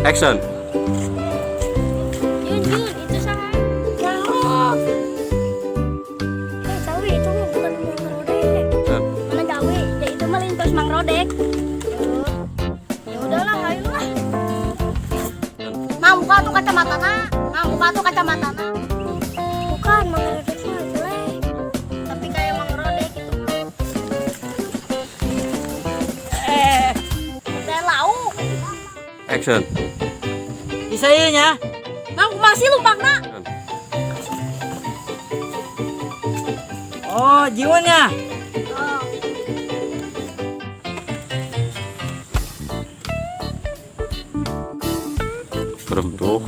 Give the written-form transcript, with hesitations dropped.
Action. Yun, Yun, itu saha? Nyaho. Eh, Sawi, itu mah bukan Mang Rodek. Action. Mana gawe? Ya itu mah lintos Mang Rodek. Ya udahlah, ayo lah. Mang, buka tuh kacamatana. Mang, buka tuh kacamatana. Bukan, Mang Rodek mah jelek. Tapi kayak Mang Rodek gitu. Eh, Kayak lauk. Action. Bisa ieu nya. Mang, masih lumpangna. Action. Oh, jiwanya. Oh. Serem tuh.